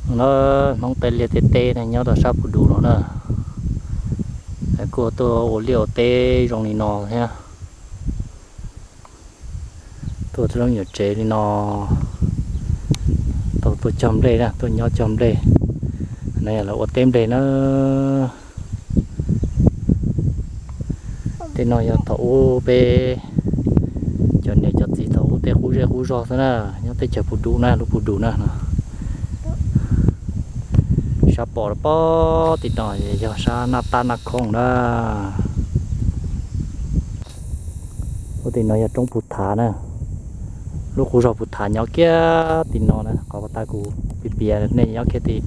No, Hmoob tej liaj tej teb ne nyob rau sab Phu Dum no na, kuj tuaj ua liaj ua teb zoo li no thiab. Tuaj lub nyuam tsev li no, tau tuaj cog nplej na, tuaj nyob cog nplej. No yog lawv ua teb nplej na. Tej no yog thaum ub peb cov niam cov txiv thaum ub tej qub zej qub zog xwb na, nyob teb chaws Phu Dum na, lub Phu Dum na no. Sab pom rau pob tim no yog sab Naj Tab Naj Khoob na. Lub tim no yog roob Phu Thav na. Lub qub zog Phu Thav nyob kiag tim no na, qhov uas tas kuv piav piav nej nyob kiag tim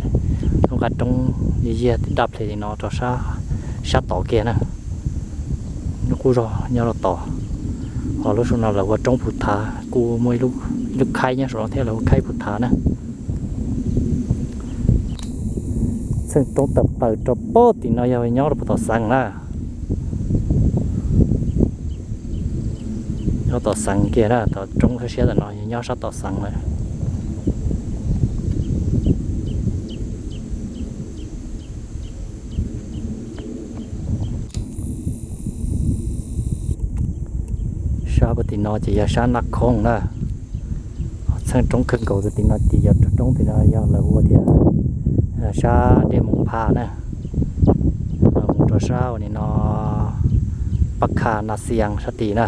lub qab roob yog yog daj ple tim no rau sab tod kiag na. Lub qub zog nyob rau tod, ho lub saum no lawv hu ua roob Phu Thav, kuj muaj ib lub khaib nyob saum no thiab lawv hu ua khaib Phu Thav na. Txheej roob tawm plaws rau pob tim no yog nyob rau puag tom Xeev na. Nyob tom Xeev kiag na, tom roob siab siab tom no yog nyob sab tom Xeev lawm. Sab puag tim no ces yog sab Naj Khoob na. Txheej roob kawg nkaus tim no ces yog roob tim no yog lawv hu ua tias sab Dej Moos Pha na, mus rau sab ua li no Paj Kha Na Xias sab tid na.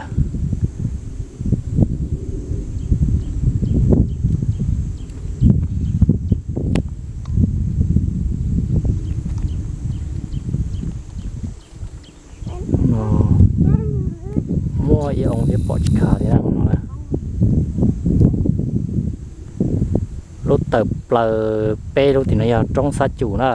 Muaj ib oo thiab pom tsis khav li no. Lub tawm plaws peb lub tim no yog roob Xab Cum na.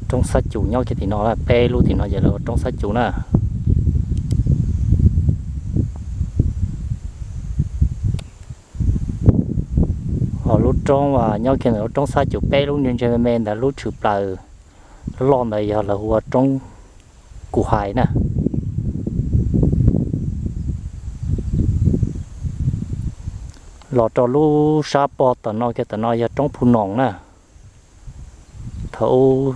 Roob Xab Cum nyob kiag tim no, peb lub tim no ces lawv ua roob Xab Cum na. Ho lub roob uas nyob kiag ntawm lub roob Xab Cum peb lub ntseg ntseg me me ntawd lub tshwm plaws loj ntawd yog lawv hu ua roob Kuv Hais na. Los rau lub sab pog tom no kiag tom no yog roob Phu Noom na. Thaum ub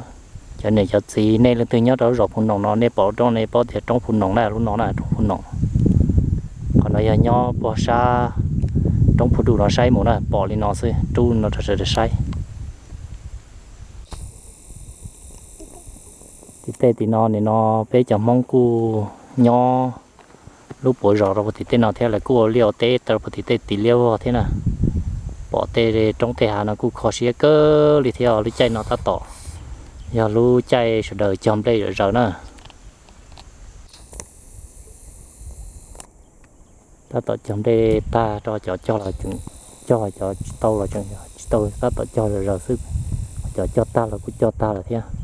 cov niam cov txiv nej leej twg nyob rau lub zos Phu Noom no nej pom lub roob nej paub tias roob Phu Noom na, lub no na roob Phu Noom. Qhov no yog nyob puag sab roob Phu Dum no saib mus na, pom li no xwb, rub no rau sawv daws saib. Tim tej tim no nim no peb cov Hmoob kuj nyob lub puav zos rau puag tim tej no thiab, lawv kuj ua liaj ua teb rau puag tim tej tim liaj vog thiab na. Pom tej roob tej hav no kuj kho siab kawg li thiab. Lub caij no tab tom yog lub caij sawv daws cog nplej zom zaws na. Tab tom cog nplej tag rau cov cog los tseem cog, cov tsis tau los tseem tsis tau, tab tom cog zom zaws xwb. Cov cog tag los kuj cog tag lawm thiab.